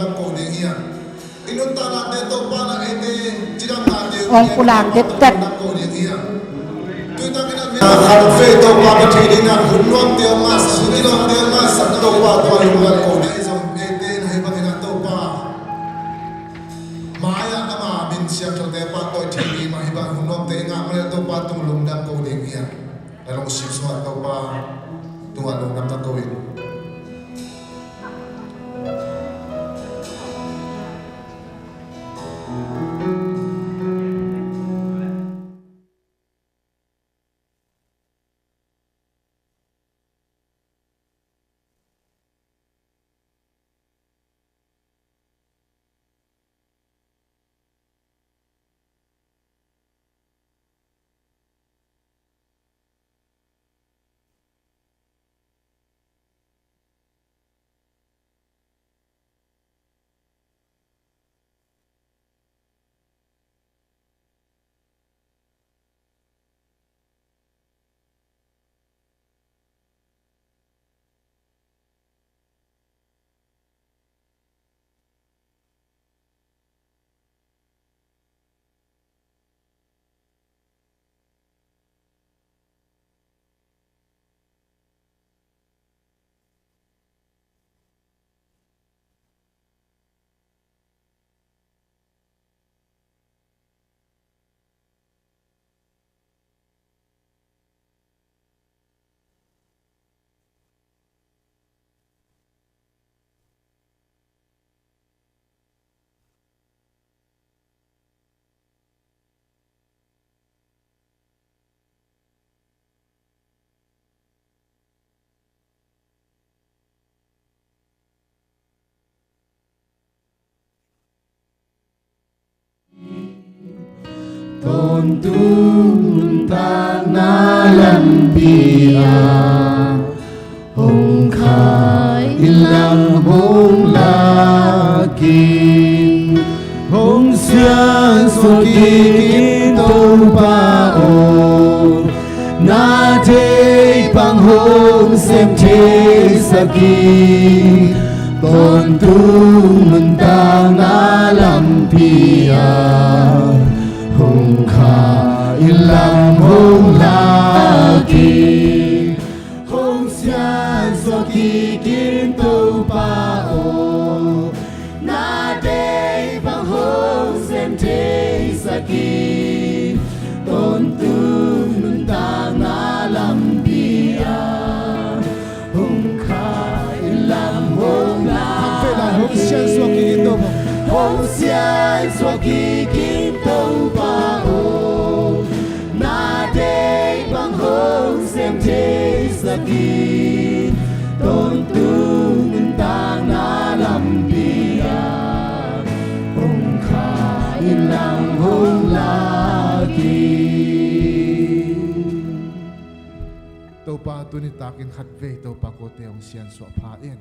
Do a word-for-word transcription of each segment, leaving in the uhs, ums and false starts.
Ko ding hi a. I nuntaknate Topa na eite cidamnate hong pulang diptek. Ko ding hi a. Tuitakin a khat vei Topa ka thei ding a, hun nuamte hong ngahsak, hun nuamte hong ngahsak Topa, tua hong ngah ko ding zong eite na hi bangin a Topa. Mai-ah ama min siangthote pahtawi thei ding mah hi bang hun nuamte i ngah mah leh Topa tung lungdam ko ding hi a. Na lungsim sungah Topa tungah lungdam na ko in. Tawntung nuntakna lampi ah hong kha in lam hong lak in, hong siansuah kik in Topa aw. Na deih bang hong sem theisak in, tawntung nuntakna lampi ah hong kha in lam hong lak in, hong siansuah kik in Topa aw. Na deih bang hong sem theisak in, tawntung nuntakna lampi ah hong kha in lam hong lak in, hong siansuah kik in Topa, hong siansuah kik in Topa aw. Na deih bang hong sem theisak in, tawntung nuntakna lampi ah hong kha in lam hong lak in. Topa, tuni takin khat vei Topa kote hong siansuah pha in.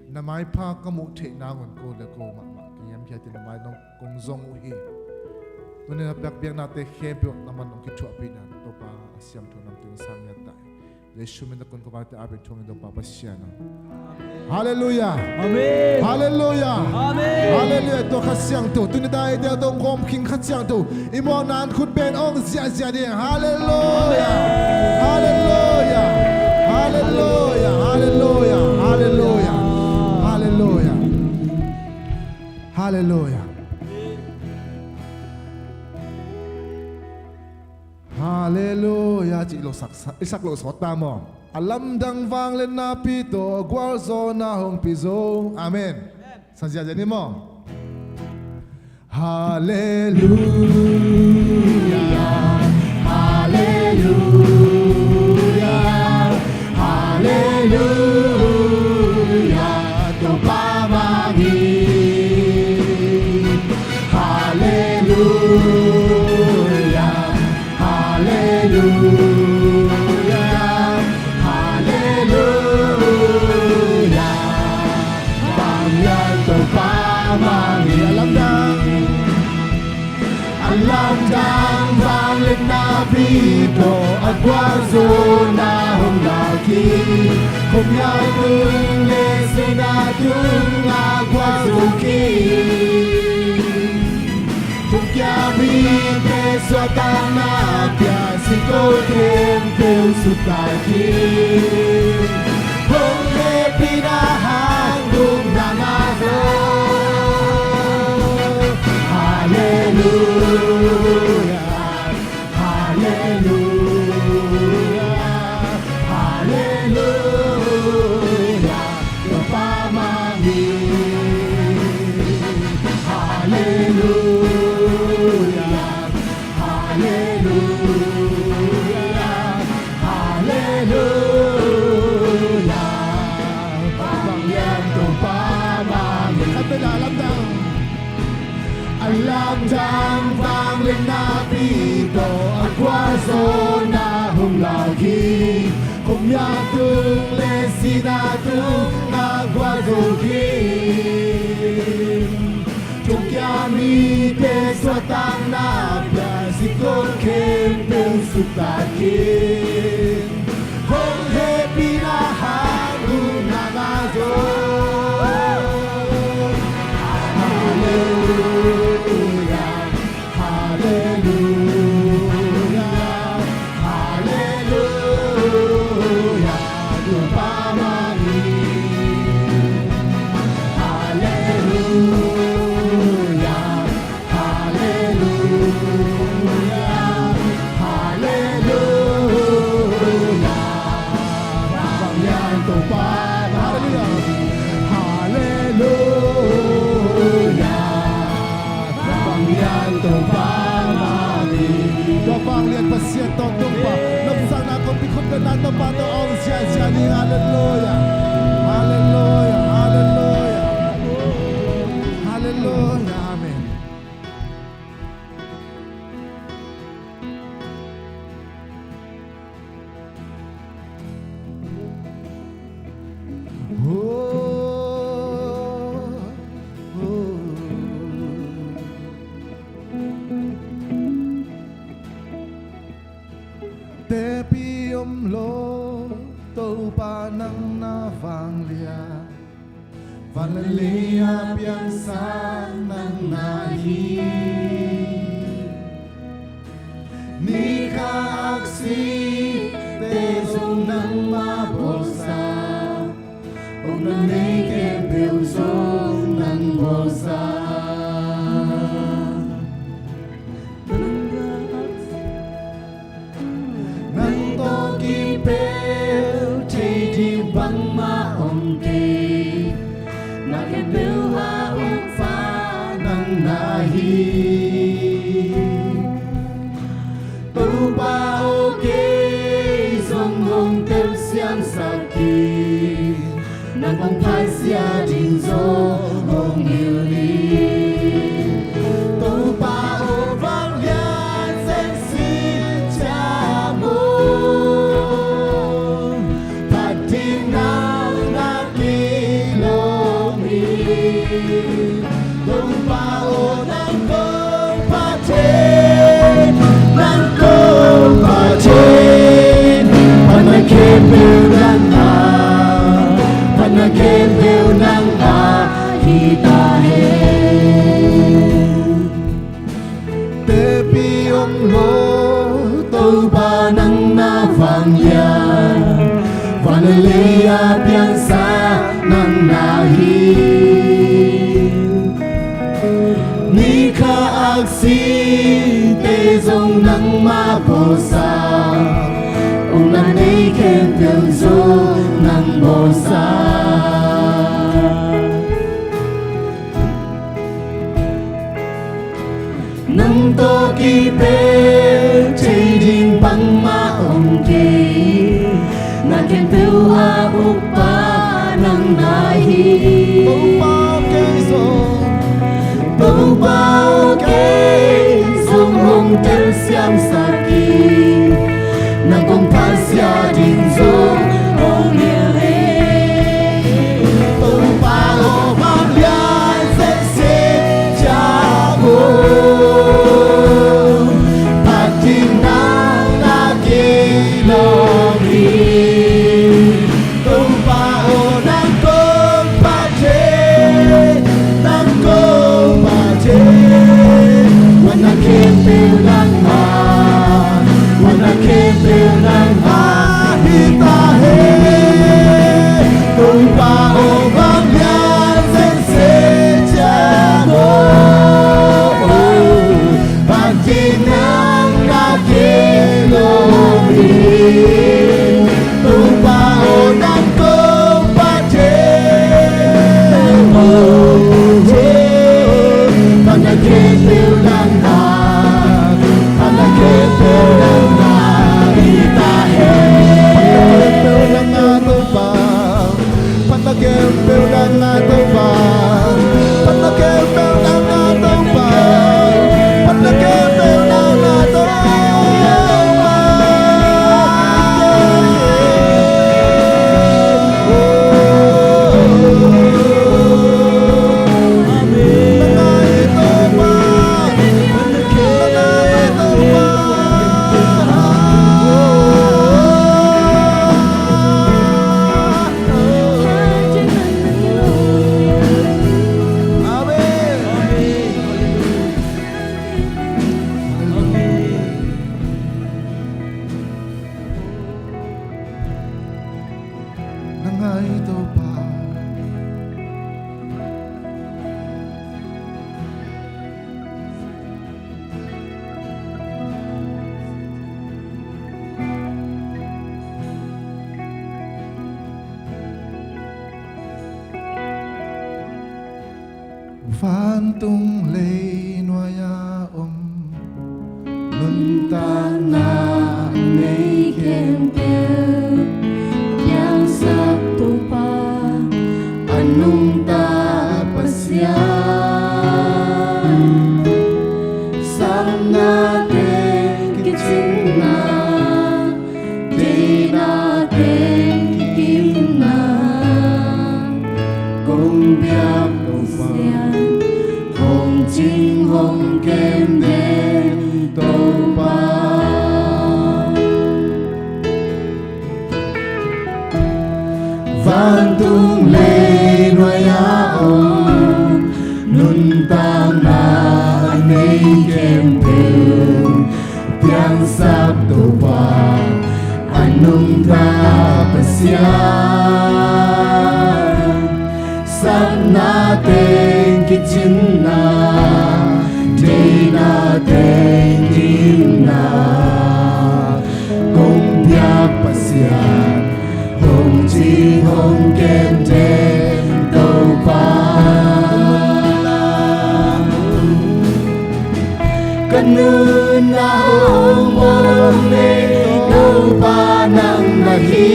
Na maipha ka muh theih nangun ko le ko mahmah ka ngiamkhiat in na mai nong kong zong uh hi. Tuni na piak biaknate khempeuh nangman nong kithuahpih in, Topa a siangtho namte hong sang ngiat ta hi. Jesu min a kong ko vate a bek thong in Topa Pasian aw. Halleluia. Amen. Halleluia. Amen. Halleluia. Tua Kha Siangtho tuni ta eite a tong khawm khing Kha Siangtho i mawhna in khut beng ong ziahziah ding. Halleluia. Halleluia. Halleluia. Halleluia. Halleluia. Cih lo sak, i sak lo sawt ta maw? A lamdang vangliatna pi tawh, a gualzawhna hong pi zo. Amen. Sa ziahziah ni maw? Halleluia, halleluia, halleluia, Topa mang hi. Halleluia, halleluia, halleluia. Vanglian Topa mang hi. A lamdang, a lamdang vangliatna pi tawh, a gualzawhna hong lak hi. Khuamial tung le sihna tung a gualzo hi. Suahtakna pia singkung khempeuh suttak hi. Hong hehpihna hang gupna ngah zaw. Halleluia, halleluia, halleluia. Topa mah hi. Halleluia, halleluia, halleluia. Vanglian Topa mah hi. Khat vei la, lamdang. A lamdang vangliatna pi tawh a gualzawhna hong lak hi. Khuamial tung le sihna tung a gualzo khin. Thongkia mite suahtakna pia singkung khempeuh suttak hi. Hong hehpihna hang gupna ngah zaw. Halleluia, halleluia, halleluia. Topa mah hi. Halleluia, halleluia, halleluia. Vanglian Topa mah hi. Halleluia, vanglian Topa mah hi. Tua vanglian Pasian tawntung pa, nopsakna kong pi khut bengna Topa tawh a om ziahziah ni. Halleluia, halleluia, halleluia, halleluia. Amen. Tepi om lo, Topa nang na vanglian. Van le lei a piangsak nang na hi. Ni kha aksite zong nangmah bawlsa, upna nei khempeuh zong nang bawlsa. Nang tawh kipel thei ding bangmah om kei. Na khempeuh a ukpa nang na hi. Topa aw, kei zong hong telsiamsak in. Nang kong phasia ding zong hong hilh in. Topa aw, vanglian sengsi ciam aw, phat ding nang na kilawm hi. Topa aw, nang kong phat in, nang kong phat in. Phatna khempeuh nang a, phatna khempeuh nang a hi ta hen. Tepi om lo, Topa nang na vanglian. Van le lei a piangsak nang na hi. Ni kha aksite zong nangmah bawlsa, upna nei khempeuh zong nang bawlsa. Nang tawh kipel thei ding bangmah om kei. Na khempeuh a ukpa nang na hi. Topa aw, kei zong, Topa aw, kei zong hong telsiamsak in. Nang kong phasia ding zong hong hilh hi. Topa aw, vanglian sengsi ciam aw, phat ding nang na kilawm hi. Topa aw, nang kong phat in, nang kong phat in. Phatna khempeuh nang a Vantung leinuai-a om, nuntakna a nei khempeuh piangsak Topa, a nungta Pasian. Sapna teng kicinna, deina teng kikimna, kong biak kong sian, hong cing hong kem den Topa. Vantung leinuai-a om, nuntakna a nei khempeuh piangsak Topa, a nungta Pasian. Sapna teng kicinna, deina teng kikimna, kong biak Pasian, hong cing hong kem den Topa. Ka nunna hong bawlnei Topa nang na hi.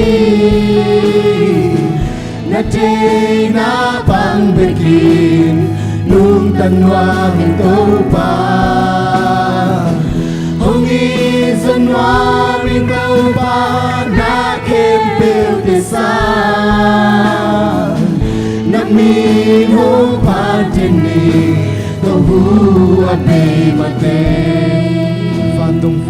Na deina bang bekin nungta nuam ing Topa. Hong it zaw nuam ing Topa, na khempeuhte sang. Na min hong phat den ni, ka hu a bei mate. Vantung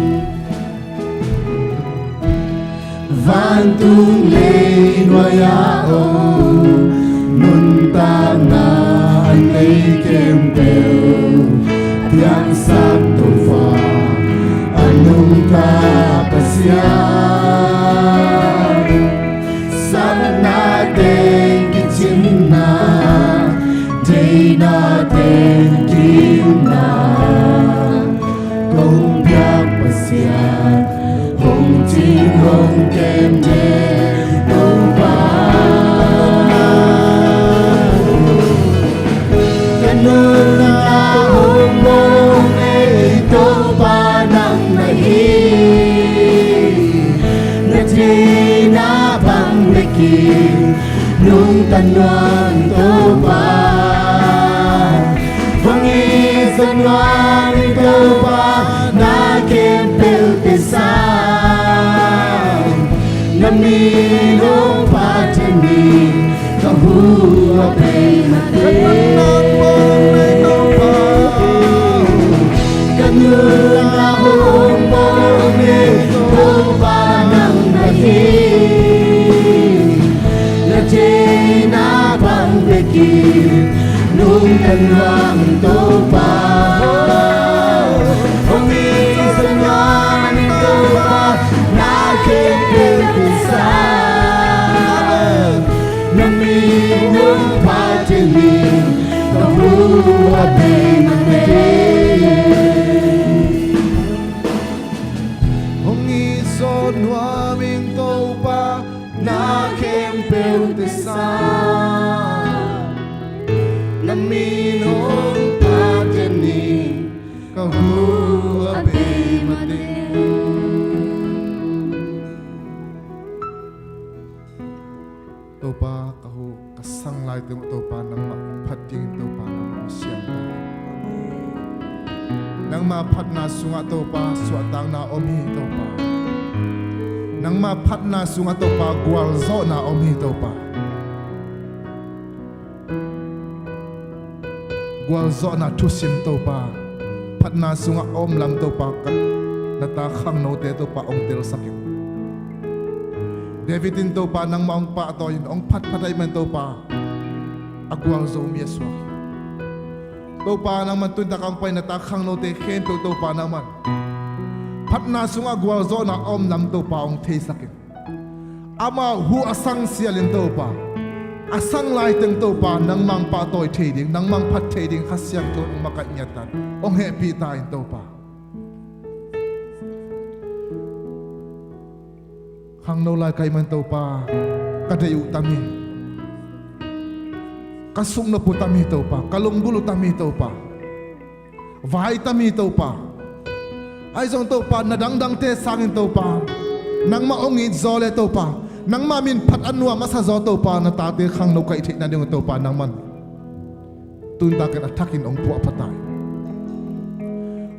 Vantung leinuai-a om, nuntakna a nei khempeuh piangsak Topa, a nungta Pasian. Sapna teng kicinna, deina teng kikimna, kong biak Pasian, hong cing hong kem den Topa. Ka nunna hong bawlnei Topa nang na hi. Na deina bang bekin nungta nuam ing Topa. Hong it zaw nuam ing Topa, na khempeuhte sang. Na min hong phat den ni, ka hu a bei mate. Ka nunna hong bawlnei Topa nang na hi. Na deina bang bekin nungta nuam ing Topa. Hong it zaw nuam ing Topa, na khempeuhte sang. Na min hong phat den ni, ka hu a bei mate. Hong it zaw nuam ing Topa, na khempeuhte sang. Na min hong phat den ni, ka hu a bei mate. Topa, ka hu ka sang lai teng uh Topa, nangmah hong phat ding Topa, nangmah hong siam ta. Nangmah phatna sungah Topa, suahtakna om hi Topa. Nangmah phatna sungah Topa, gualzawhna om hi Topa. Gualzawhna thusim Topa, phatna sungah a om lam Topa, ka na ta khangnote Topa hong telsak in. David in Topa nangmah hong pahtawi in, hong phatphat ahih man Topa, a gualzo mi a suak hi. Topa nangman tuni tak hong pai na ta khangnote khempeuh Topa nangman phatna sungah gualzawhna a om lam Topa hong theisak in. Amah hu a sang sialin Topa, a sang laiteng Topa, nangmang pahtawi thei ding, nangmang phat thei ding Kha Siangtho in hong makaih ngiat ta in, hong hehpih ta in Topa. Khangno lai ka hih man Topa, ka deih uh tam hi. Ka suknop uh tam hi Topa, ka lunggulh uh tam hi Topa. Vai tam hi Topa. Ahi zong Topa, na dangdangte sangin Topa, nangmah hong it zaw le Topa, nangmah min phat a nuam a sa zaw Topa, na tate khangno ka hih theihna ding uh Topa, nangman tuni takin a thakin hong puahpha ta in.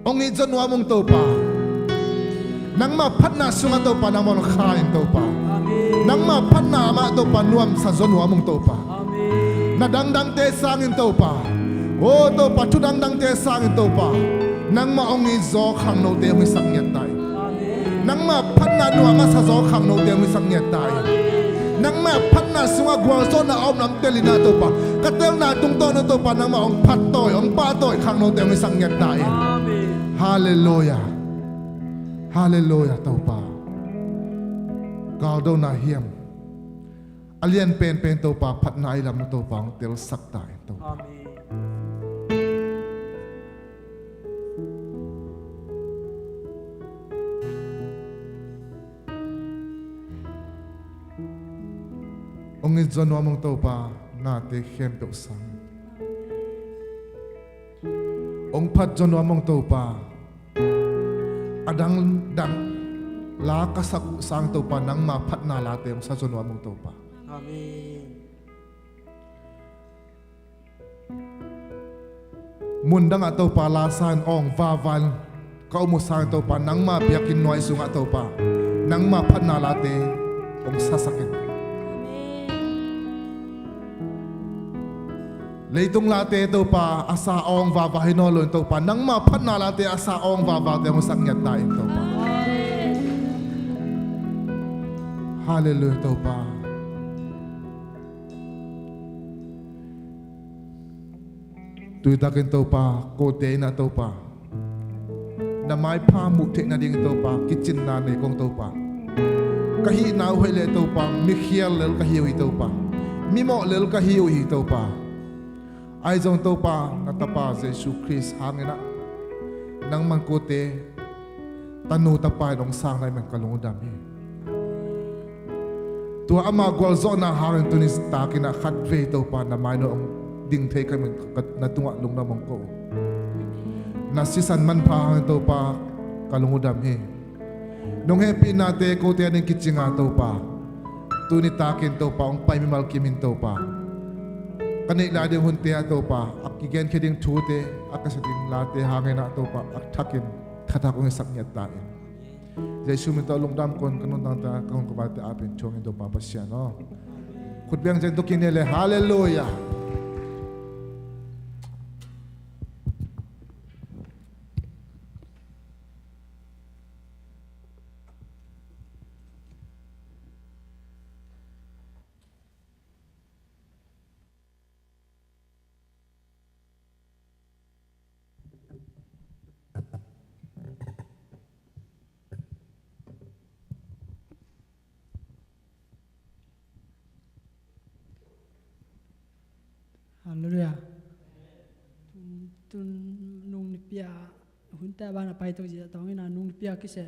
Hong it zaw nuam ung Topa. Nangmah phatna sungah Topa, nangmah hong kha in Topa. Amen. Nangmah phatna amah Topa, nuamsa zaw nuam ung Topa. Amen. Na dangdangte sangin Topa, o Topa, thu dangdangte sangin Topa, nangmah hong it zaw khangnote hong hisak ngiat ta in. Amen. Nangmah phatna nuam a sa zaw khangnote hong hisak ngiat ta in. Nangmah phatna sungah gualzawhna a om lam tel in ah Topa, ka telna tungtawn uh Topa, nangmah hong phat tawi, hong pah tawi khangnote hong hisak ngiat ta in. Amen. Halleluia. Halleluia Topa. Galdona hiam a lian penpen Topa, phatna i lam uh Topa, hong telsak ta in Topa. Amen. Hong it zaw nuam ung Topa, nate khempeuh sang. Hong phat zaw nuam ung Topa. A dangdang la ka sak uh sang Topa, nangmah phatna late hong sa zaw nuam ung Topa. Amen. Mundang ah Topa, la sa in awng vava in ka um uh sang Topa, nangmah biakinn nuai sungah Topa, nangmah phatna late hong sasak in. Leitung late Topa, a sa awng vava hi nawn lo in Topa, nangmah phatna late a sa awng vavate hong sak ngiat ta in Topa. Halleluia Topa. Tuni takin Topa, kote in ah Topa, na maipha muh theih nading Topa, kicinna nei kong Topa. Ka hihna uh hoih leh Topa, mikhial lel ka hi uh hi Topa, mimawh lel ka hi uh hi Topa. Ahi zong Topa, na Tapa Jesu Khrist hangin ah, nangman kote tanu tapa in hong sang lai man ka lung uh dam hi. Tua ama gualzawhna hangin tuni takin ah khatvei Topa, na mai-ah hong ding thei ka hi man ka, na tungah lungdam hong ko uh. Na sisan manpha hangin Topa, ka lung uh dam hi. Nong hehpihnate kote ading kicinga Topa, tuni takin Topa, hong pai mimal kimin Topa, ka neih lai ding hunte ah Topa, a kigenkhia ding thute, a ka sia ding late hangin ah Topa, a thakin thathak hong hisak ngiat ta in. Jesu min tawh lungdam kong ka nuntakna, ka hun ka vaite apin thungin Topa Pasian aw. Khut beng zen tukin ne le, halleluia. Halleluia. Tun, tun nung nipi a hunte a ban a paito zia tawngin a nung nipi a kiseh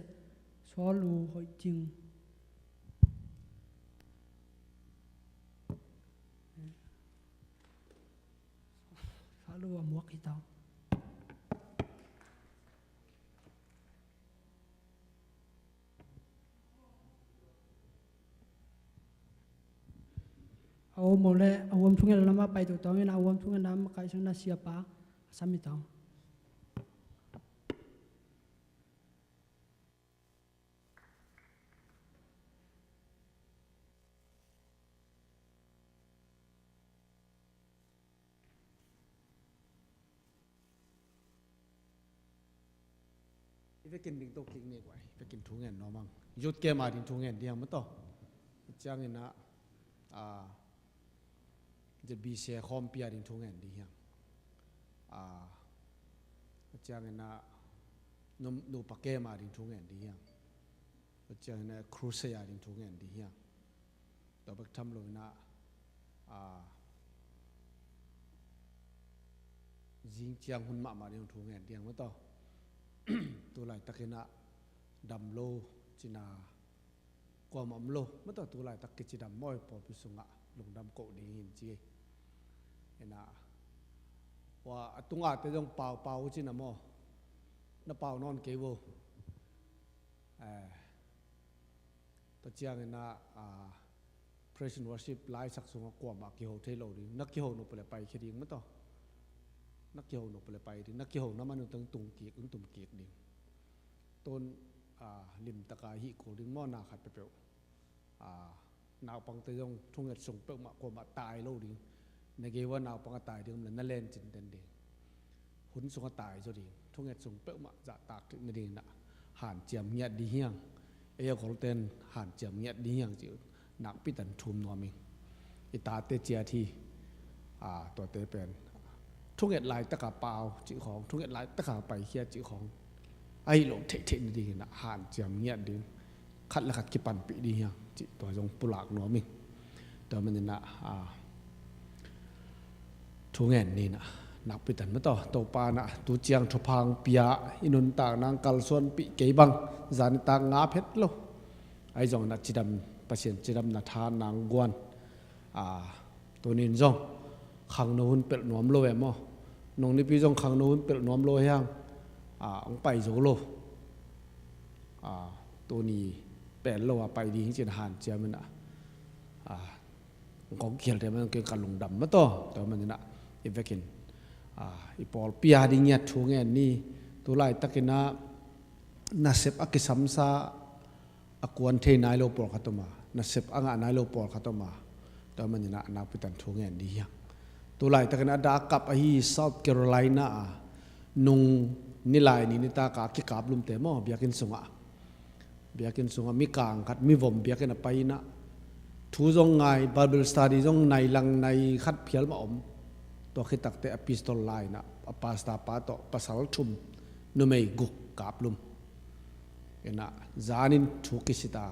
sawl uh hoih cing. Sawl uh a muak hi tau. A om le a om thungen lam a paito tawngin a om thungen lam a kaisang na siapa a sami tawng. I vekin ding to kik ni guai, i vekin thu ngen nuam ang. Youth camp a ding thu ngen ding ang maw taw. Ciangin ah, ah, Z B C khawmpi a ding thu ngen ding ang. Ah, ciangin ah, nu, nupa camp a ding thu ngen ding ang. Ciangin ah, crusade a ding thu ngen ding ang. Tua bek tham lo in ah, a, zing ciang hun mahmah ding thu ngen ding maw taw. Tu laitak in ah dam lo cina kuamah om lo maw taw, tu laitak kici dam mawi pawlpi sungah lungdam koh ding hi in ci. Ina, ua a tunga te zong pau pau cina maw, na pau nawn kei vo. Eh, tua ciangin ah, ah, praise and worship laisak sungah kuamah kiho thei lo ding, na kiho nop le pai khe ding maw taw. Na kiho nop le pai ding, na kiho na man un tang tung kik, un tum kik ding. Tun, ah, limtaka hih kul ding maw, na khat peuhpeuh. Ah, naupangte zong thunget sung peuhmah kuamah tai lo ding. Na gei ua naupang a tai ding om le na len cin den ding. Hun sung a tai zaw ding. Thunget sung peuhmah zahtak kik na ding inah hanciam ngiat ding hiang. Ei a golten hanciam ngiat ding hiang cih nakpitan thum nuam ing. I tate ciat hi. Ah, tuate pen thunget laitaka pau cih khawng, thunget laitaka paikhia cih khawng ahi lo theihtheih na ding inah hanciam ngiat ding, khat le khat kipanpih ding hiang cih tua zong pulak nuam ing. Tua maninah, ah, thungen ninah nakpitan maw taw, Topa nah tu ciang thupha hong pia, i nuntak nang kalsuanpih kei bang zanitak ngap het lo. Ahi zong na cidam, Pasian cidam na tha nang guan. Ah, tunin zong khangno hun pelh nuam lo em aw. Nong nipi zong khangno hun pelh nuam lo hiang. Ah, hong pai zo lo. Ah, tuni pel lo a pai ding cin hanciam inah. Ah, kong khialte man keng ka lungdam maw taw. Tua maninah i vekin, ah, i pawlpi a ding ngiat thungen ni. Tu laitakinah nasep a kisamsa a kuan thei nai lo pawlkhat om a, nasep a ngah nai lo pawlkhat om a. Tua maninah nakpitan thungen ding hiang. Tu laitakin a dak kap ahi South Carolina a nung nilai ni nitaka kikaplumte maw, biakinn sungah, biakinn sungah mikang khat mivom biakinn a pai inah thu zong ngai, Bible study zong nai lang nai khat phial mah om. Tua khitakte a pistol la inah a pastor pa tawh pasal thum, numei guk kaplum. Inah zanin thu kisita.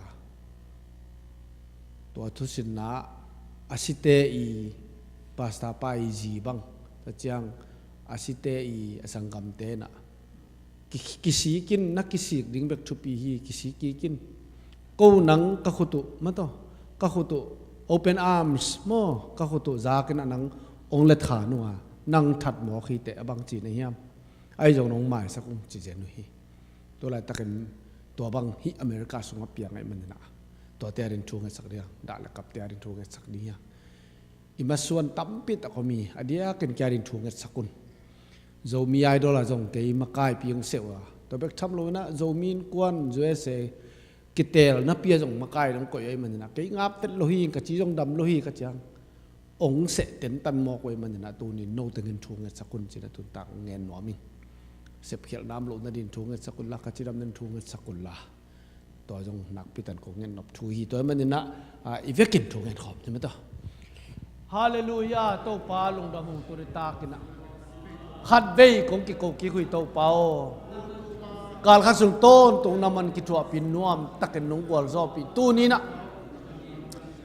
Tua thusinna a site i pastor pa i zi bang, tua ciang a site i a sanggamte nah ki-, kisik in, na kisik ding bek thupi hi, kisik kik in. Ko nang ka khut uh maw taw, ka khut uh open arms maw, ka khut uh zakin a nang ong letha nunga nang that mawk hi teh a bang ci na hiam. Ahi zong nong maisak ung ci zen uh hi. Tua laitakin tua bang hih America sungah piang ahih maninah tuate a ding thu ngetsak ding hiang, dah le kapte a ding thu ngetsak ding hiang. I masuan tampi tak om hi, a diakin kia ding thu ngetsak un. Zomi Idol ah zong kei makaipi hong seh uh a, tua bek tham lo inah Zomi Innkuan U S A kitelna pi ah zong makai dong koih ahih maninah kei ngap vet lo hi, ka ci zong dam lo hi ka ciang ong seh tentan mawk uh ahih maninah tunin no tengin thu ngetsak un cina tuntak ngen nuam ing. Sepkhialh nam loh nadin thu ngetsak un la, ka cidam nadin thu ngetsak un la. Tua zong nakpitan kong ngen nop thu hi. Tua ahih maninah, ah, i vekin thu ngen khawm ni maw taw. Halleluiah, Topa lungdam ung. Tuni takinah khatvei kong kiko kik uh hi Topa aw. Kalkhat sung tawntung na man kithuahpih nuam takin nong gualzawhpih tuninah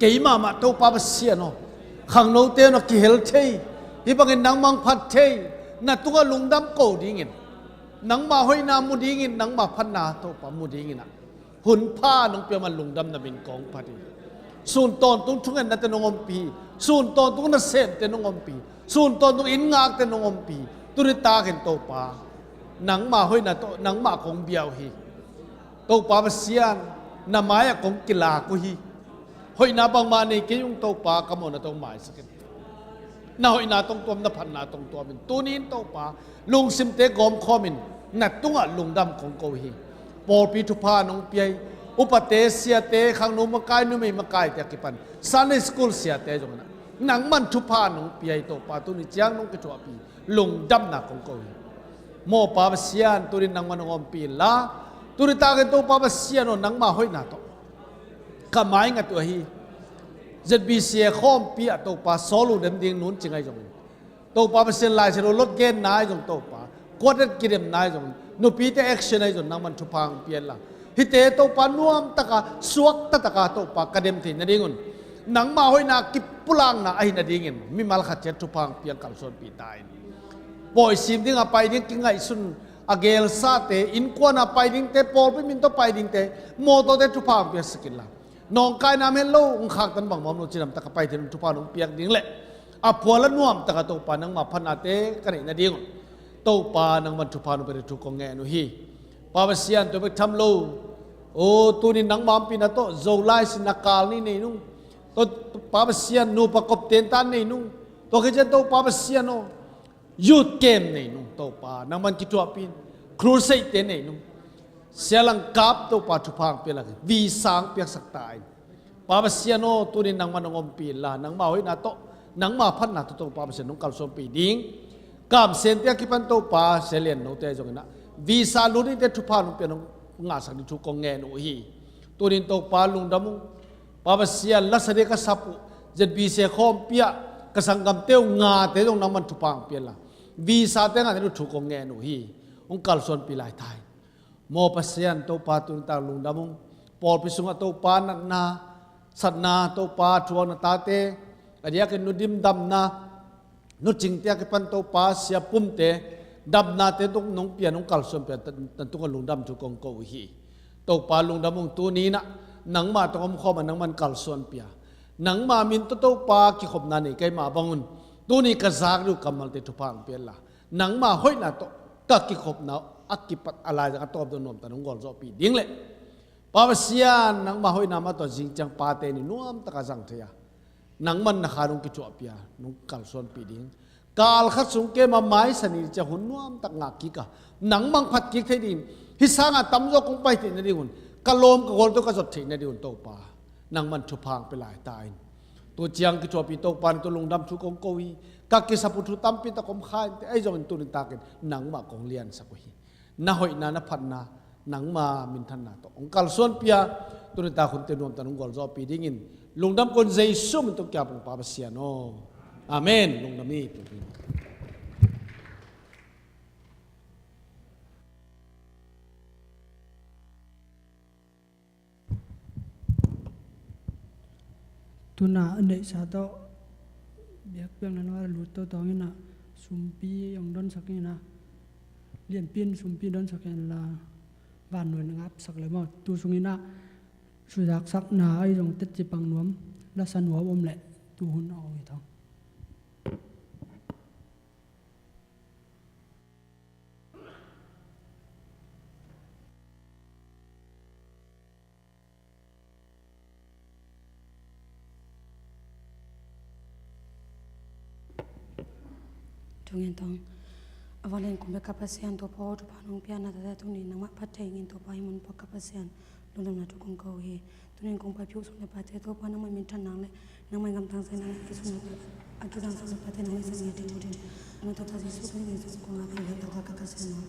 kei mahmah Topa Pasian aw, khangnote na kihel thei, hih bangin nangmah hong phat thei, na tungah lungdam ko dingin, nangmah hoihna mu dingin, nangmah phatna Topa mu dinginah hun pha nong pia man lungdamna min kong phat hi. Sun tawntung thungetnate nong ompih hi. Sun tawntung nasemte nong ompih hi. Sun tawntung inn ngakte nong ompih hi. Tuni takin Topa, nangmah hoihna tawh nangmah kong bia uh hi. Topa Pasian, na mai-ah kong kilak uh hi. Hoihna bangmah nei kei ung Topa, ka mawhna tawh maisak in. Na hoihna tawh tuam, na phatna tawh tuam in. Tuni in Topa, lungsimte gawmkhawm in, na tungah lungdam kong ko hi. Pawlpi thupha nong pia hi. Upate, siate, khangno makai, numei makaite a kipan Sunday school siate zong inah nangman thupha nong pia hi Topa, tuni ciang nong kithuahpih hi. Lungdamna kong ko hi. Mawhpa Pasian, tunin nangman hong ompih inla, tuni takin Topa Pasian aw, nangmah hoihna tawh ka mai ngat uh ahi. Z B C A khawmpi ah Topa, sawl uh dem ding nuncing ahi zongin, Topa Pasian, Lai Siangtho lot genna ahi zong Topa, quartet kidemna ahi zongin, nupite action ahi zong nangman thupha hong pia inla, hihte Topa nuamtaka, suaktataka Topa ka dem theih nadingun, nangmah hoihna kipulakna ahi nadingin mimal khat ciat thupha hong pia hong kalsuanpih ta in. Pawi sim dinga pai ding kingaihsun a gelsate, innkuana pai dingte, pawlpi min tawh pai dingte, mawtawte thupha hong piaksak inla, nawngkaina om het lo, hong khaktan bangmah om lo, cidamtaka pai theih nading thupha nong piak ding leh A phual a nuam taka Topa nangma phatnate ka neih nadingun Topa nangman thupha nong pia thu kong ngen uh hi. Pa Pasian, tua bek tham lo, o, tunin nangma ompihna tawh Zolai sin a kal ni nei nung. Tua Pa Pasian, nupa kop tentan nei nung. Tua khit ciang Topa Pasian aw, youth camp nei nung Topa nangman kithuahpih in, crusade te nei nung. Sialang kap Topa thupha ang pia lakin visa ang piaksak ta in. Pa Pasian aw, tunin nangman hong ompih inla, nangma hoihna tawh nangma phatna tawh Topa Pasian nong kalsuanpih ding. Kamsente a kipan Topa Sia Lian Note ahi zongin ah visa lut nite thupha nong pia nong ngahsak ding thu kong ngen uh hi. Tunin Topa lungdam ung. Pa Pasian, lasa ding ka sap uh, Z B C khawmpi ah ka sanggamte uh ngate zong nangman thupha ang pia inla, visa te ngahna ding thu kong ngen uh hi. Hong kalsuanpih lai ta in. Maw Pasian, Topa tuni tak lungdam ung. Pawlpi sungah Topa natna, satna, Topa thuakna tate, a diakin nu dimdamna, nu cingte a kipan Topa siapumte damnate tung nong pia, nong kalsuan pia, tan tungah lungdam thu kong ko uh hi. Topa lungdam ung. Tuni in ah nangmah tawh omkhawm a nangman kalsuan pia, nangma min tawh Topa kikhopna nei ka hih mah bangun tuni ka zak ding uh kammalte thupha ang pia inla, nangma hoihna tawh ka kikhopna a kipat a laizang a tawp dong nuamtak nong gualzawhpih ding le, Pa Pasian, nangma hoihna mah tawh zingciang pate ni nuamtak a zang thei a, nangman na kha nong kithuahpih a nong kalsuanpih ding. Kal khat sung keima maisa ni ciang hun nuamtak ngah kik a, nangmah phat kik thei dingin, hih sangah tamzaw kong pai theih nadingun, ka lawm ka gual tawh ka zot theih nadingun Topa nangman thupha ang pia lai ta in. Tu ciang kithuahpih Topa na tawh lungdam thu kong ko hi. Ka kisap uh thu tampi tak om kha inteh, ahi zongin tuni takin nangmah kong liansak uh hi. Na hoihna, na phatna, nangma minthanna tawh hong kalsuan pia, tuni tak hunte nuamtak nong gualzawhpih dingin lungdam ko in Jesu min tawh kiang pong Pa Pasian aw. Amen. Lungdam hi. Tuna a neihsa tawh biakpiakna nua lut tawh tawng ina, sumpi hong donsak ina, lianpi in sumpi donsak inla, vannuai na ngapsak le maw. Tu sung ina, suzaksakna ahi zong tetci pang nuam, lasa nuam om leh tu hun a ong hi thong. Thungen tong. A vanglian kong bia ka Pasian, Topa aw, thupha nong pia na tate tuni nangmah phat thei ngin Topa, hih mun pua ka Pasian, lungdamna thu kong ko hi. Tunin kong paipih uh sum le paite Topa nangmah minthan nang le nangmah gamtang zai nang le a kisum le a kizang sum le paite nang le zang ngiat ding uh ding. Nang Topa Jesu Khrih min sung kong a pia le Topa ka Pasian aw.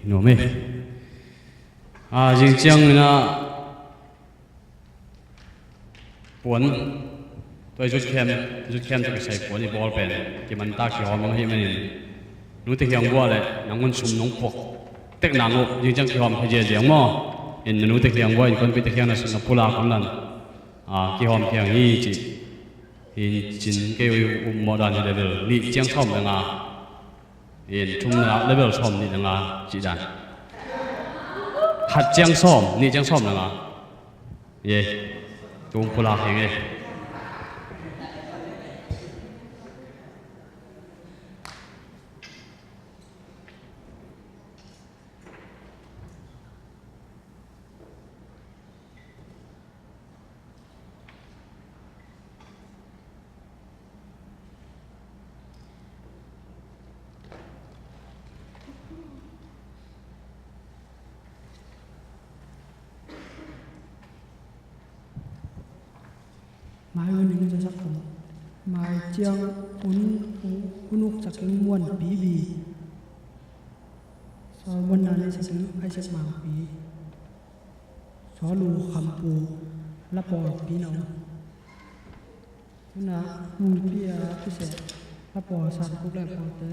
Nuam e. A, zing ciang mina puan, tua i zut khem, zut khem tua kisai puan i bawl pen kiman ta kihawm ahih manin, nute khiang bua le nang un sum nong phuak tek nang uh, zing ciang kihawm kha ziazia maw. In na nute khiang bua, innkuanpihte khiang na sum na pulak om nan, a, kihawm khiang hi ci. Hi cin kei uh i um mawh dan hi level nih ciang sawm le nga. In thumna level sawm nih le nga cih dan. Khat ciang sawm, nih ciang sawm le nga. Ye. Tung pulak hi nge. Mai un ing zasak khum. Mai ciang un, un uk sak ing muan pibi. Solomon na le sak ing Isaac mangpi. Solu khampu la pawlpi na um. Tuna, nungpi a kiseh a pawlsang kuk le pawlte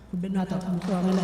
khutbetna tawh hong suak ni le.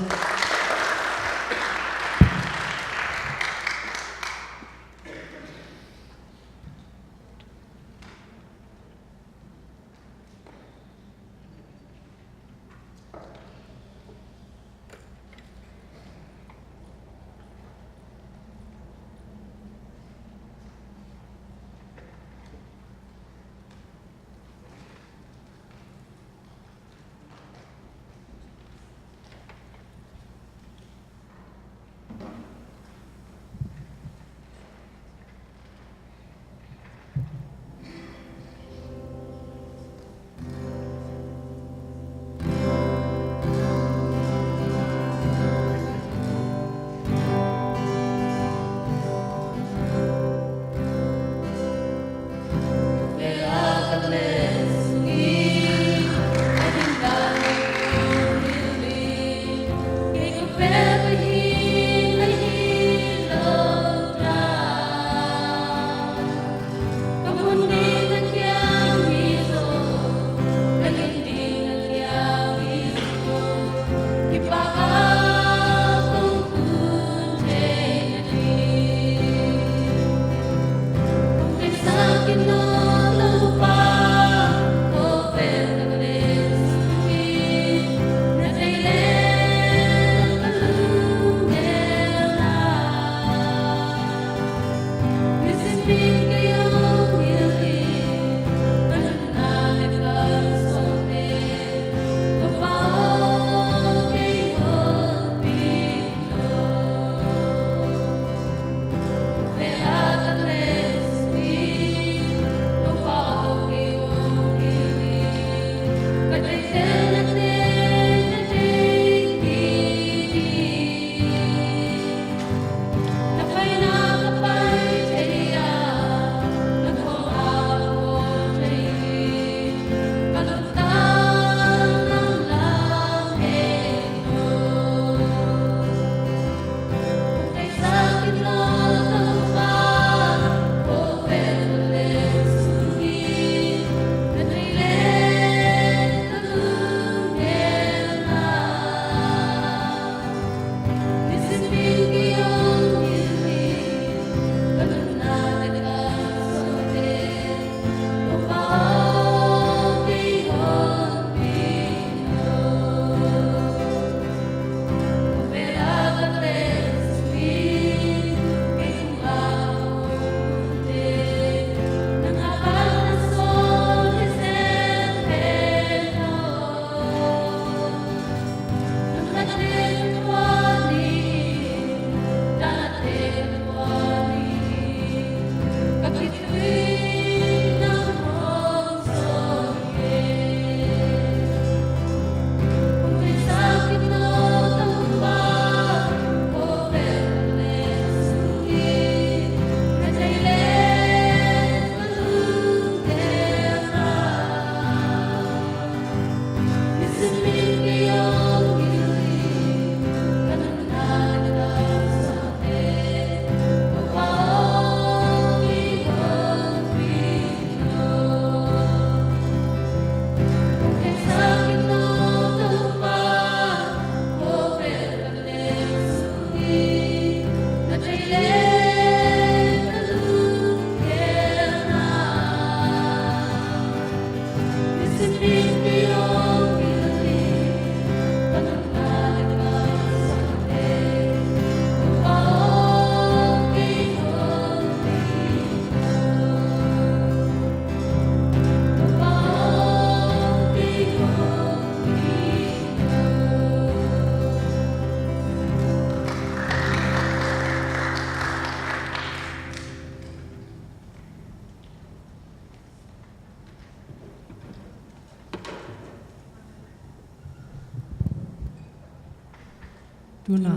Tuna,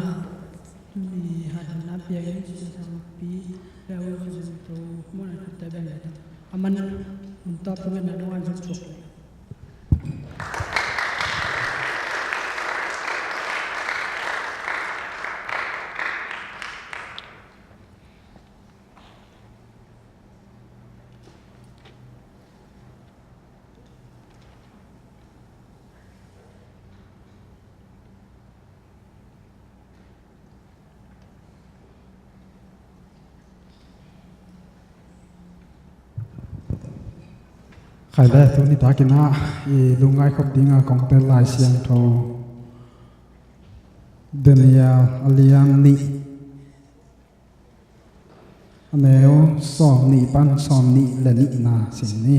tuni hadamna pia i Jesu sangpi, pia i Jesu to, mona khuta bia ta. Aman, unta pungena dong an Jesu. Khai le, tuni takin ah i lungngai khop dinga kong tel Lai Siangtho Daniel a lian nih, a neu sawm nih pan sawm nih le nihna sim ni.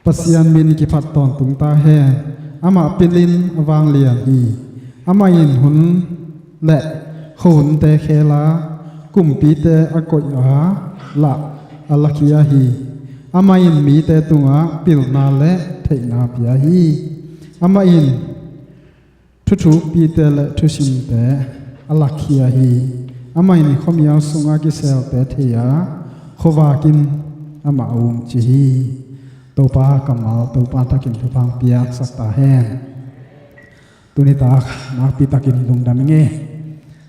Pasian min kiphat tawntung ta hen. Amah pilin a vanglian hi. Amah in hun le khuahunte khel a, kumpite a koih a, lah a lakhia hi. Amah in mite tungah pilna le theihna pia hi. Amah in thuthukpite le thusimte a lakhia hi. Amah in khuamial sunga kiselte thei a, khuavakin amah a umci hi. Topa kammal, Topa takin thupha piaksak ta hen. Tuni tak nakpi takin lungdam ing e.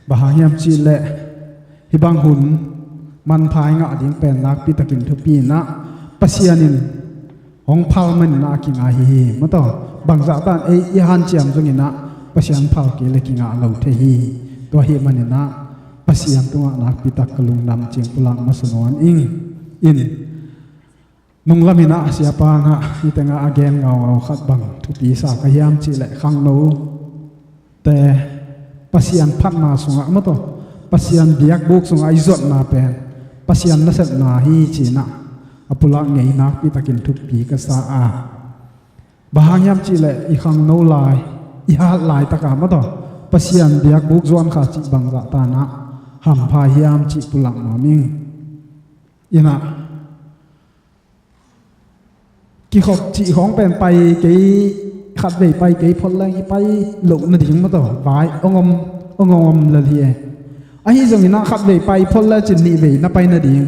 Bang hang hiam cihleh, hih bang hun manpha i ngah ding pen nakpi takin thupi in ah, Pasian in hong phal manin ah a kinga hi hi, maw taw. Bangzah tan ei i hanciam zongin ah Pasian phal kei le kingah lo thei hi. Tua ahih manin ah Pasian tungah nakpi tak ka lungdam cing pulak masa nuam ing. In nunglam in ah siapa in ah hih tengah a gen ngaungau khat bang thupi sa ka hiam cihleh, khangnote Pasian phatna sungah, maw taw, Pasian biakbuk sungah i zuatna pen Pasian nasepna hi ci-in ah a pulak ngei nakpi takin thupi ka sa a. Bang hang hiam cihleh, i khangno lai, i hat laitak a, maw taw, Pasian biakbuk zuan kha cih bangzah tan ah hampha hiam cih pulak nuam ing. In ah kikhop cih khawng pen pai kei, khatvei pai kei phot leng i pai loh nading, maw taw, vai hong om, hong om lel hi e. Ahi zongin ah khatvei pai phot lecin nihvei na pai nading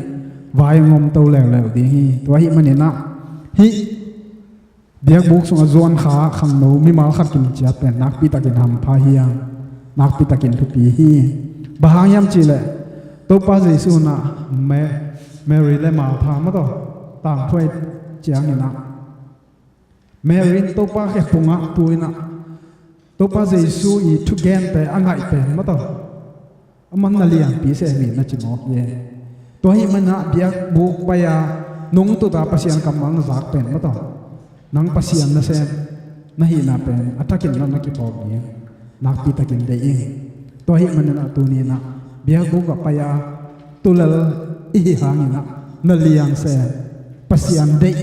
vai hong om to leuleu ding hi. Tua ahih manin ah hih biakbuk sungah zuan kha khangno mimal khat kim ciat pen nakpi takin hampha hi a, nakpi takin thupi hi. Bang hang hiam cihleh, Topa Jesu in ah Ma-, Mary le Martha, maw taw, tangthu a i et ciangin ah, Mary in Topa khe pung a tu in ah, Topa Jesu i thugente a ngaih pen, maw taw, aman na lianpi sem hi, na ci mawk hi e. Tua ahih manin ah biakbuk pai a nungtut a Pasian kammal na zak pen, maw taw, nang Pasian nasem na hihna pen a thakin na, na kiphawk ding nakpi takin deih ing. Tua ahih manin ah tuni in ah biakbuk ah pai a tu lel i hih hangin ah na lian sem, Pasian deih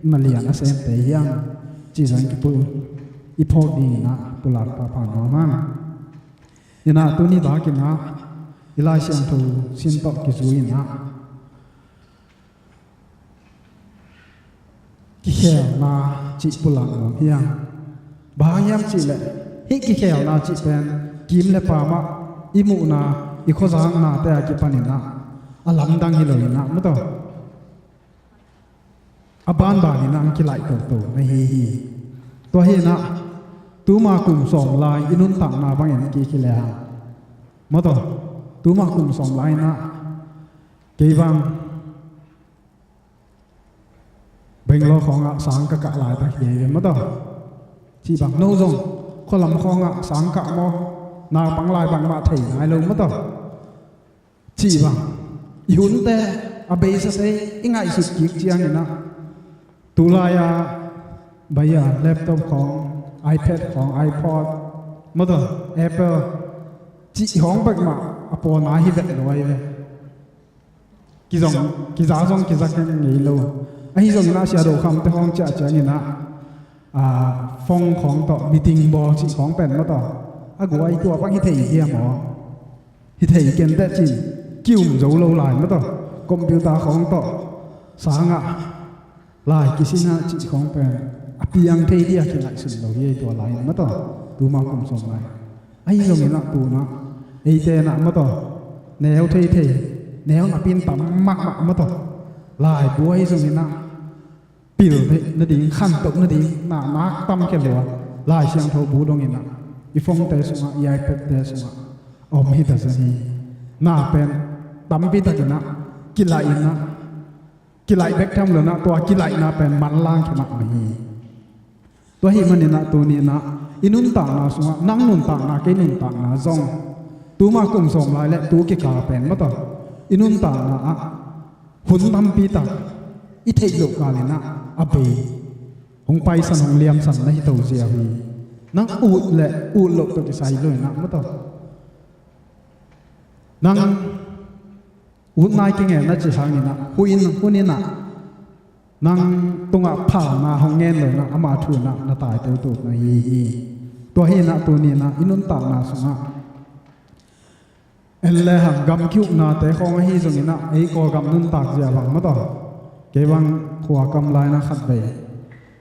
na lian a semte hi hang, cih zong kipul i phawk dingin ah pulak pahpah nuam hang. In ah tuni takin ah i Lai Siangtho sin tawh kizui in ah kikhelna cih pulak nuam hi hang. Bang hang hiam cihleh, hih kikhelna cih pen kim le pam ah i muhna, i khuazaknate a kipanin ah a lamdang hi lo in ah, maw taw, a banban in ah hong kilaih toto na hi hi. Tua hi in ah tuma kum sawm lai i nuntakna bangin kikhi le hang, maw taw, tuma kum sawm lai in ah kei bang Bangalore khawngah sang ka kah laitak hi ve, maw taw. Cih bang, no zong khualam khawngah sang kah maw, naupang lai bangmah thei nai lo, maw taw. Cih bang, i hunte, a beisa thei i ngaihsut kik ciangin ah, tulai-a bai-a laptop khawng, iPad khawng, iPod, maw taw, Apple, cih khawng bek mah a pawlna hi vet lo ahi ve. Kizong, kiza zong kiza khen ngei lo. Ahi zongin ah Sia Do Kham te khawng ciah ciangin ah, ah, phone khawng tawh meeting bawl cih khawng pen, maw taw, a guai tua bang hi thei hiam aw? Hi thei ken teh cin, ki-um zo lo lai, maw taw. Computer khawng tawh sang ah lai kisin ah cih khawng pen a piang thei ding a kingaihsun lo hi, tua lai, maw taw. Tuma kum sawm lai. Ahi zongin ah tu-in ah eite in ah, maw taw, neu thei thei, neu napi-in tam mahmah, maw taw, laibu ahi zongin ah pil theih nading, khantoh nading na nak tam khia lua. Lai Siangtho bu dongin ah i phone-te sungah, i iPad-te sungah om hi ta zen hi. Na pen tampi takin ah kilaih in ah, kilaih bek tham lo-in ah, tua kilaihna pen manlang khia mahmah hi. Tua ahih manin ah tuni-in ah i nuntakna sungah, nang nuntakna, kei nuntakna zong, tuma kum sawm lai le tu kikal pen, maw taw, i nuntakna ah hun tampi tak i theih loh kal inah a bei, hong paisan hong liamsan na hi to ziau hi. Nang ut le ut loh tawh kisai lo inah maw taw. Nang ut nai kingen na ci hang inah hun in hun inah nang tungah phalna hong ngen lo inah ama thu inah na tai teutuk na hi hi. Tua hi inah tuni inah i nuntakna sungah en le hang gam kiuknate khawng ahi zong inah ei Kawlgam nuntak zia bang maw taw. Kei bang khua kam lai na khat vei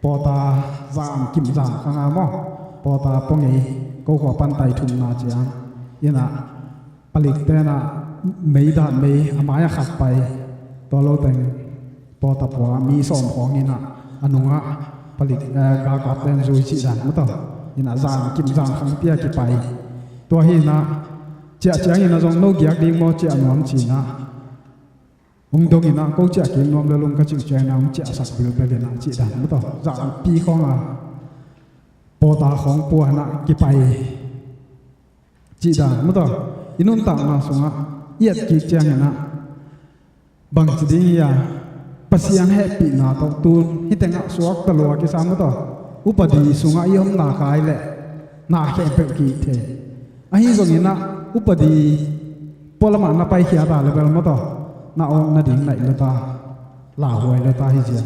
pawta zan kim zan khanga maw, pawta pawngei ko khua pantai thumna ciang inah palik tenah mei dan mei a mai a khat pai, tua lo teng pawta pua mi sawm khawng inah a nungah palik, eh, galkap ten zui cih dan maw taw. Inah zan kim zan khang pia kipai. Tua hi inah ciah ciang inah zong no giak ding maw ciah nuam ci inah hong dong inah ko ciah kim nuam le lung ka cih ciang inah hong ciahsak bilbel inah cih dan maw taw. Zan pi khawng a pawta khawng pua inah kipai cih dan maw taw. I nuntakna sungah i et kik ciang inah bangci ding hi a, Pasian hehpihna tawh tun hih tengah suakta lua kisa maw taw. Upadi sungah i omna kai leh na khempeuh kik thei. Ahi zong inah upadi pualamah na paikhia ta le bel maw taw, na awk nading naih lo ta, lauhuai lo ta hi zia.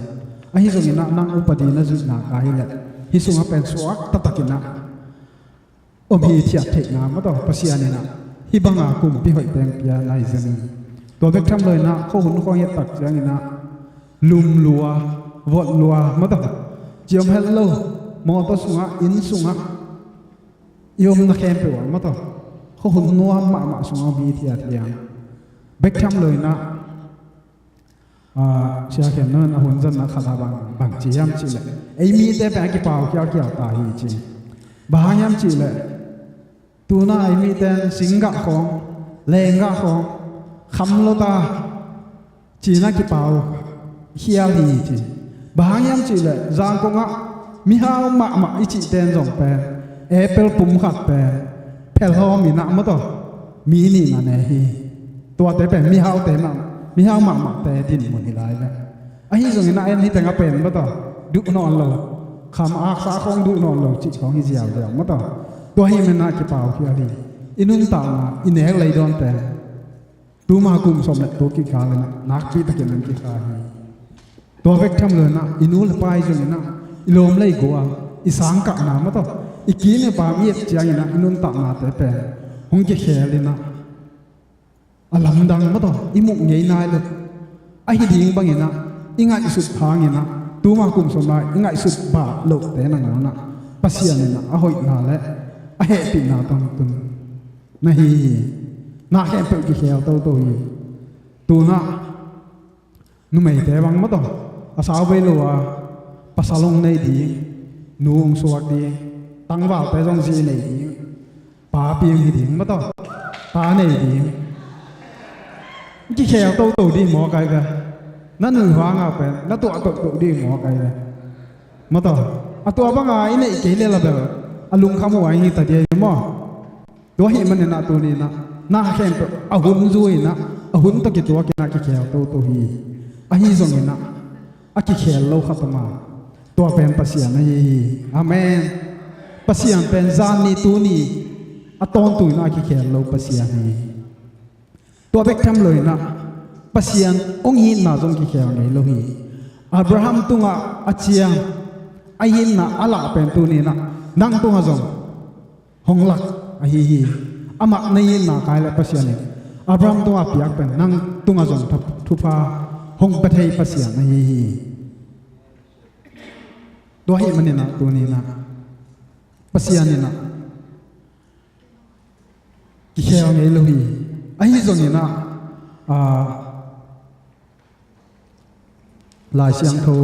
Ahi zong inah nang upadi na zuihna kai leh hih sungah pen suakta tak inah om hithiat theihna maw taw. Pasian inah hih banga kumpi hoih teng pia nai zen. Tua bek tham lo inah khuahun khawng i et tak ciang inah lum lua, vot lua maw taw, ciom het lo, mawtaw sungah, inn sungah i omna khempeuh ah maw taw, khuahun nuam mahmah sungah om hithiat hiang. Bek tham lo inah Ah, Sia Khen Nuan a hun zonna khat ah bang, bang ci hiam cih leh, ei mite pen a kipau khialkhial ta hi ci. Bang hang hiam cih leh, tuna ei mite in singgah khawng, lenggah khawng kham lo ta ci-in a kipau khial hi ci. Bang hang hiam cih leh zangkong ah mihau mahmah i cihte in zong pen apple pum khat pen phelhawm inah maw taw, mi nih na ne hi. Tuate pen mihaute mah, mihau mahmahte dinmun hi lai ve. Ahi zongin a en hi teng a pen maw taw, duh nawn lo, kham aksa khawng duh nawn lo cih khawng hi ziauziau maw taw. Tua hi manin a kipau khial hi. I nuntakna, i nek lei dawnte tuma kum sawm le tua kikal inah nakpi takin an kikhai hi. Tua bek tham lo inah i nu le pa i zong inah i lawm le i gual, i sangkahna maw taw, i kine pam i et ciang inah i nuntaknate pen hong kikhel inah a lamdang maw taw, i muh ngei nai lo. Ahi ding bang inah i ngaihsut hang inah tuma kum sawm lai i ngaihsut bah lohte nangawn ah Pasian inah a hoihna le a hehpihna tawh tun na hi hi. Na khempeuh kikhel toto hi. Tunah numeite bang maw taw, a sau bei lo a pasal hong nei ding, nu hong suak ding, tangvalte zong zi nei ding, pa piang hi ding maw taw, ta nei ding. Kikhel toto ding maw kai ve. Na nuihhuang a pen na tuah toto ding maw kai ve. Maw taw, a tua banga i neih kei le la bel a lungkham uh a hi ta dia hi maw. Tua hi manin ah tuni inah na khempeuh a hun zui inah a hun tawh kituak inah kikhel toto hi. Ahi zong inah a kikhel lo khat om a, tua pen Pasian ahi hi. Amen. Pasian pen zan ni tuni a tawntung inah a kikhel lo Pasian hi. Tua bek tham lo inah Pasian hong itna zong kikhel ngei lo hi. Abraham tungah a ciang a itna a lah pen tuni inah nang tungah zong hong lak ahi hi. Amah na itna kai le Pasian in Abraham tungah piak pen nang tungah zong thupha hong pia thei Pasian ahi hi. Tua hi manin ah tuni inah Pasian inah kikhel ngei lo hi. Ahi zong inah, ah, Lai Siangtho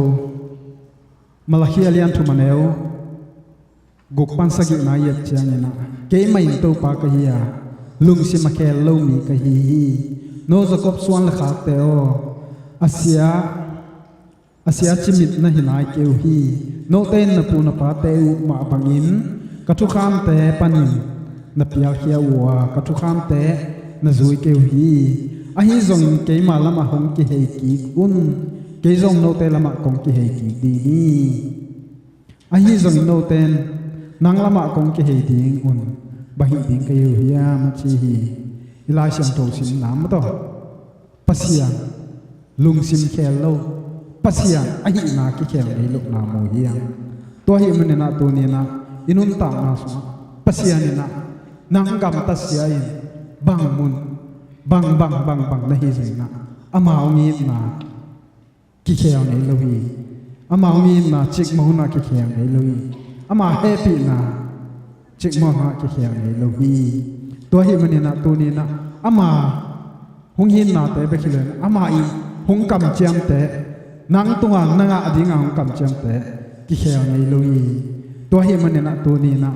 Malakhi a lian thum a neu guk pan sagihna i et ciang inah, keimah in Topa ka hi a, lungsim a khel lo mi ka hi hi. No Jakob suan le khakte aw, a sia a sia cimit na hi nai kei uh hi. Note in na pu na pate uh mah bangin ka thukhamte panin na pialkhia uh a, ka thukhamte na zui kei uh hi. Ahi zongin keima lamah hong kihei kik un. Kei zong note lamah kong kihei kik ding hi. Ahi zongin note in nang lamah kong kihei ding un bang hih ding ka hi uh hiam a ci hi. I Lai Siangtho simna maw taw, Pasian lungsim khel lo, Pasian ahihna kikhel ngei lohna mu hi hang. Tua ahih maninah tuninah i nuntakna sungah Pasian inah nang gamta sia in bang mun, bang bang bang bang na hi zenginah ama hong itna kikhel ngei lo hi. Ama hong itna cikmah hunah kikhel ngei lo hi. Ama hehpihna cikmah hunah kikhel ngei lo hi. Tua ahih maninah tuninah ama hong itnate bek hi lo inah ama in hong kamciamte, nang tungah na ngah dingah hong kamciamte kikhel ngei lo hi. Tua ahih maninah tuninah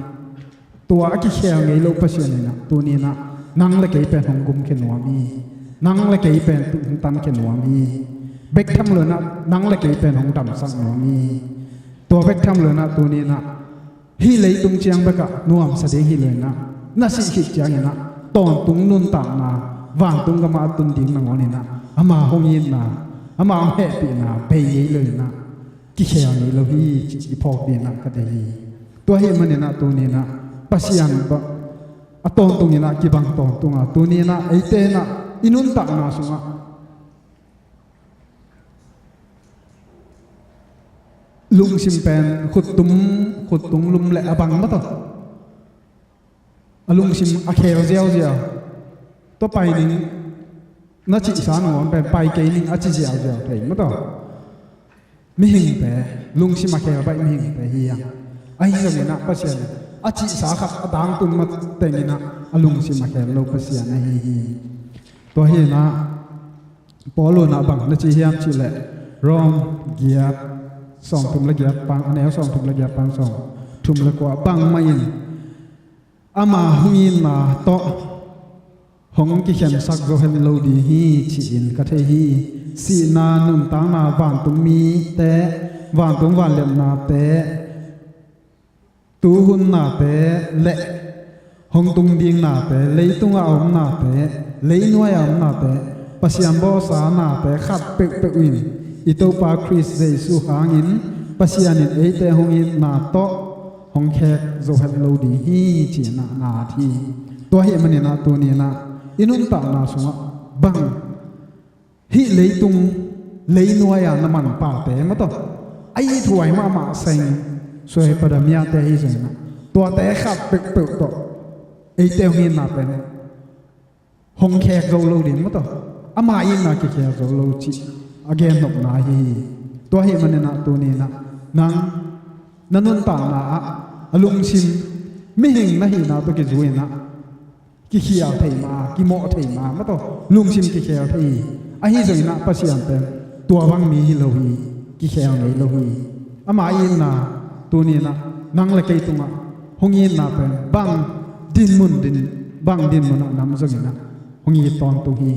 tua a kikhel ngei lo Pasian inah tuninah nang le kei pen hong gumkhia nuam hi. Nang le kei pen hong tankhia nuam hi. Bek tham lo inah nang le kei pen hong damsak nuam hi. Tua bek tham lo inah tuninah hih leitung ciang bekah nuamsa ding hi lo inah na sih khit cianginah tawntung nuntakna vantung gamah a tun ding nangawn inah ama hong itna, ama hong hehpihna bei ngei lo inah kikhel ngei lo hi cih i phawk dinah ka deih hi. Tua ahih maninah tuninah Pasian bang a tawntunginah kibang tawntunga tuninah eite inah i nuntakna sungah lungsim pen khuttum, khuttung lum le a bang maw taw. A lungsim a khel ziauziau. Tua pai ning na cihsa nangawn pen pai kei ning a ci ziauziau thei maw taw. Mihingte lungsim a khel baih mihingte hi hang. Ahi zonginah Pasian a cihsa khat a dangtun matenginah a lungsim a khel lo Pasian ahi hi. Tua hinah Paul unah bang na ci hiam cihleh Rom giat sawmthum le giat pang, a neu sawmthum le giat pang sawmthum le kua bangmah in ama hong itna tawh hong kikhensak zo het lo ding hi ci-in ka thei hi. Sihna, nuntakna, vantung mite, vantung vanliatnate, tuhun nate le hong tung ding nate, leitungah a om nate, leinuai a om nate, Pasian bawlsa nate khat peuhpeuh in i Topa Khrist Jesu hangin Pasian in eite hong itna tawh hong khek zo het lo ding hi ci-inah na at hi. Tua ahih maninah tuninah i nuntakna sungah bang hih leitung leinuai-a na manpate maw taw, a ithuai mahmah seng suai padamiate hi zonginah tuate khat peuhpeuh tawh eite hong itna pen hong khek zo lo ding maw taw, ama itna kikhel zo lo cih a gennopna ahi hi. Tua ahih maninah tuninah nang na nuntakna ah a lungsim mihing na hihna tawh kizuinah kikhial thei ma, kimawh thei ma, maw taw, lungsim kikhel thei hi. Ahi zonginah Pasian pen tua bang mi hi lo hi, kikhel ngei lo hi. Ama itna tuninah nang le kei tungah hong itna pen bang dinmun din, bang dinmunah nam zonginah hong it tawntung hi.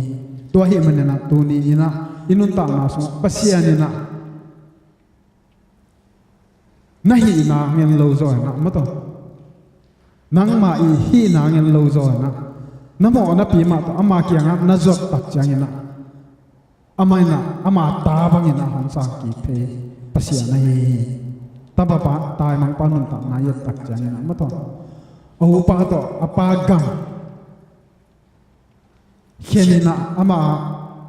Tua ahih maninah tuni inah i nuntakna sungah Pasian inah na hihna ngen lo zaw inah maw taw, nangmah i hihna ngen lo zaw inah na mawh napi mah tawh ama kiangah na zuat tak cianginah ama inah ama ta banginah hong sang kik thei Pasian ahi hi. Tapa pa, taimangpa nuntakna i et tak cianginah maw taw, a upa tawh a pa gam kheninah ama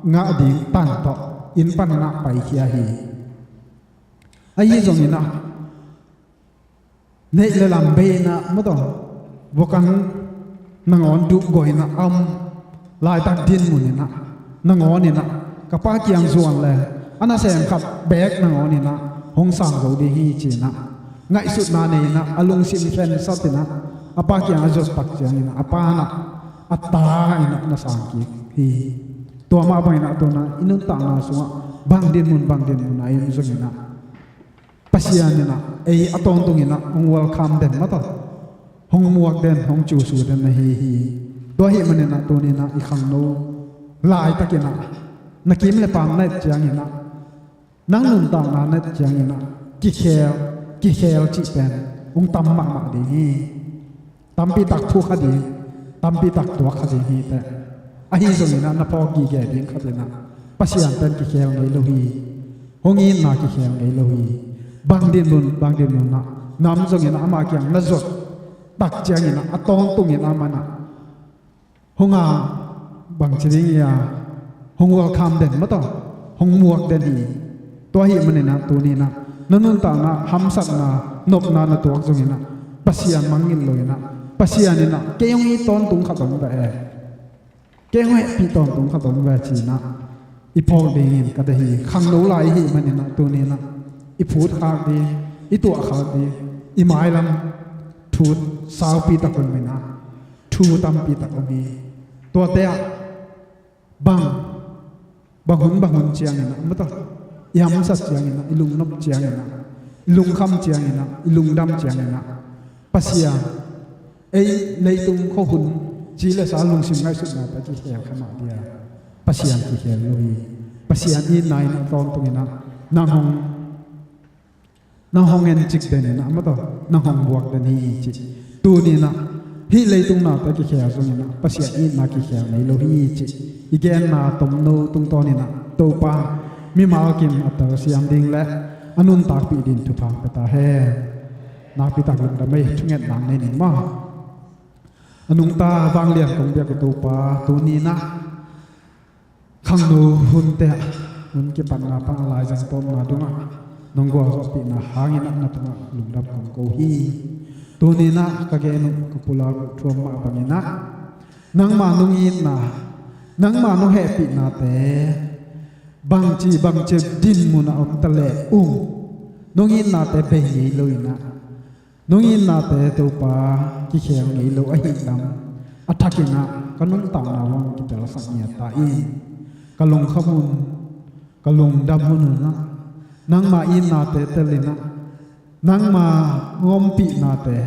ngah ding tan tawh inn paninah paikhia hi. Ahi zonginah neih le lam beinah maw taw, vokang nangawn duhgawinah a om laitak dinmuninah nangawninah ka pa kiang zuan le a nasem khat beek nangawninah hong sang zo ding hi cinah ngaihsutna neinah a lungsim khensatinah a pa kiang a zuat tak cianginah a pa inah a ta inah na sang kik hi. Tua mah banginah tunah i nuntakna sungah bang dinmun bang dinmun a i om zonginah Pasian inah ei a tawntunginah hong welcome den maw taw, hong muak den, hong cusu den na hi hi. Tua ahih maninah tuninah i khangno laitakinah na kim le pam na et cianginah nang nuntakna na et cianginah kikhel, kikhel cih pen hong tam mahmah ding hi. Tampi tak thu kha ding, tampi tak tuak kha ding hi teh. Ahi zonginah na phawk gige ding khatinah Pasian pen kikhel ngei lo hi. Hong itna kikhel ngei lo hi. Bang dinmun, bang dinmun ah nam zongin ah ama kiang na zot tak ciangin ah a tawntung in ah amah in ah hong a bangci ding hi a, hong welcome den maw, tawh hong muak den hi. Tua ahih manin ah tuni in ah na nuntakna hamsatna nopna na tuak zongin ah Pasian mangngilh lo in ah, Pasian in ah kei hong it tawntung khat om ve e, kei hong hehpih tawntung khat om ve ci-in ah i phawk dingin ka deih hi. Khangno lai i hih manin ah tuni in ah i phutkhak ding, i tuahkhak ding, i mailam thu saupi tak om in ah, thu tampi tak om hi. Tuate ah bang, bang hun bang hun ciangin ah maw, tawh i hamsat ciangin ah, i lungnop ciangin ah, i lungkham ciangin ah, i lungdam ciangin ah Pasian, ei leitung khuahun ci le sa lungsim ngaihsutnate kikhel kha mah dia, Pasian kikhel lo hi. Pasian itna in ah tawntung in ah nang hong, nang hong en cik den in ah maw, tawh nang hong buak den hi ci. Tuni in ah hih leitung nate kikhel zongin ah Pasian itna kikhel ngei lo hi ci i genna tomno tungtawn in ah Topa mimal kim a telsiam ding le a nuntakpih ding thupha pia ta hen. Nakpi tak lungdam ei, thungetna nei ning maw. A nungta vanglian kong biak uh Topa, tuni in ah khangno hunte ah hun kipatna pan a laizang tawpna dongah nong gualzawhpihna hangin ah na tungah lungdam kong ko hi. Tuni in ah ka gen uh, ka pulak uh thu om mah bangin ah nangmah nong itna, nangmah nong hehpihnate bangci bangci dinmun ah om ta leh ung, nong itnate bei ngei lo in ah, nong itnate Topa kikhel ngei lo ahih lam a thakin ah ka nuntakna hong kitelsak ngiat ta in, ka lungkham hun, ka lungdam hun un ah nangmah itnate tel in ah, nangmah ngompihnate,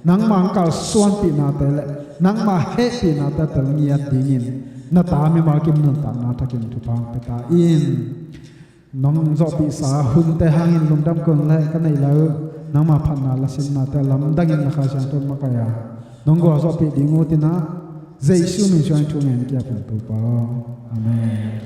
nangmah kalsuanpihnate le nangmah hehpihnate tel ngiat dingin na ta mimal kim nuntakna thakin thupha hong pia ta in. Nong zawhpihsa hunte hangin lungdam kong le ka neih lai uh, nangmah phatna lasinnate lamdangin na Kha Siangtho makaih a nong gualzawhpih ding uh ci-in ah Jesu min suangin thu ngen kiap ing Topa. Amen.